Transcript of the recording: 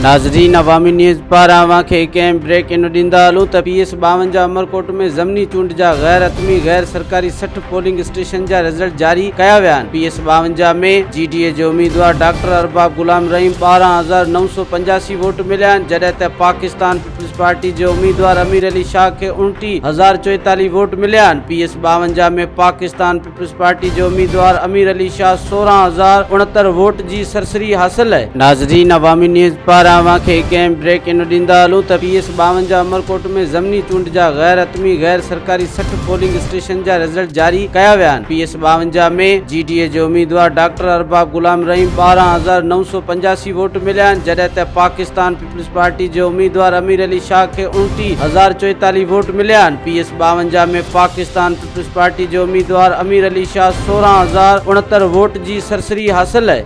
ناظرين عوامي نيوز پاران اوهان کي هڪ اهم بريڪ ان ڏيندا هلون ته پي ايس 52 عمرڪوٽ ۾ ضمني چونڊ جا غير حتمي غير سرڪاري 60 پولنگ اسٽيشن جا رزلٽ جاري ڪيا ويا آهن. پي ايس 52 ۾ جي ڊي اي جي اميدوار ڊاڪٽر ارباب غلام رحيم 12985 ووٽ مليا آهن جڏهن ته پاڪستان پيپلز پارٽي جي اميدوار امير علي شاهه کي 29044 ووٽ مليا آهن. P S 52 ۾ Pakistan peoples party جي اميدوار امير علي شاهه 16069 ووٽ جي سرسري حاصل. ناظرين عوامي نيوز پاران اوهان کي هڪ اهم بريڪ ان ڏيندا هلون ته پي ايس 52 عمرڪوٽ ۾ ضمني چونڊ جا غير حتمي غير سرڪاري 60 پولنگ اسٽيشن جا رزلٽ جاري ڪيا ويا آهن. پي ايس 52 ۾ جي ڊي اي جي اميدوار ڊاڪٽر ارباب غلام رحيم 12985 ووٽ مليا آهن جڏهن ته پاڪستان پيپلز پارٽي جي اميدوار امير علي شاهه کي 29044 ووٽ مليا آهن. P S 52 ۾ Pakistan peoples party جي اميدوار امير علي شاهه 16069 ووٽ جي سرسري حاصل.